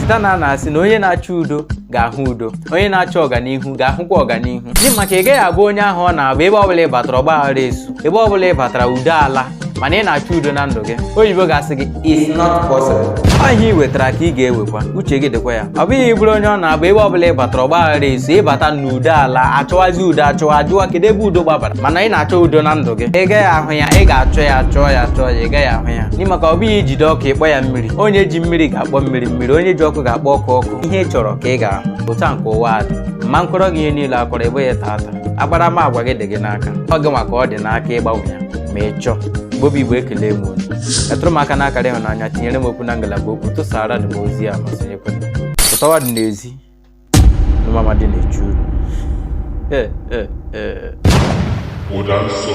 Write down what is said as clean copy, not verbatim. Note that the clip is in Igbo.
Cheta na a na-asị na onye na-achọ udo ga-ahụ udo, onye na-achọ ọganihu ga-ahụkwa ọganihu. N'ihi maka ị gaghị abụ onye ahụ ọ na-abụ ebe ọbụla ị batara ọgbaghara esu, ebe ọbụla ị batara udo ala, mana ị na-achọ udo na ndụ gị. Oyibo ga-asị gị, "It's not possible." Ọ ihe ị wetara ka ị ga-ewekwa, uche gị dịkwa ya. Ọ bụghị ịbụrụ onye ọ na-abụ ebe ọbụla ị batara ọgbaghara esu, ịbata n'udo ala, achọwazi udo achọwa, ajụwa kedu ebe udo gbabara, mana ị na-achọ udo na ndụ gị, ị gaghị ahụ ya. Ị ga-achọ ya, chọọ ya, chọọ ya, ị gaghị ahụ ya. N'ihi maka ọ bụghị ijide ọkụ ịkpọ ya mmiri. Onye ji mmiri ga-akpọ mmiri mmiri, onye ji ọkụ ga-akpọ ọkụ ọkụ. Ihe ị chọrọ ka ị ga-ahụ. Otu a nke ụwa a dị mma. Nkọrọ gị ihe niile akọrọ ebe ya tata, akparamagwa gị dị gị n'aka. Ọ gị maka ọ dị n'aka ịgbanwe ya ma ị chọọ. Bobi Igbo, ekele m unu. Metụrụ m aka n'akara ịhụnanya, tinyere m okwu na ngalaba okwu, tụsara dị m ozi a ma sonyekwere. Pụtawa dị n'ezi mama dị na-echu unu. Ee, ee, ee. Ụda nsọ.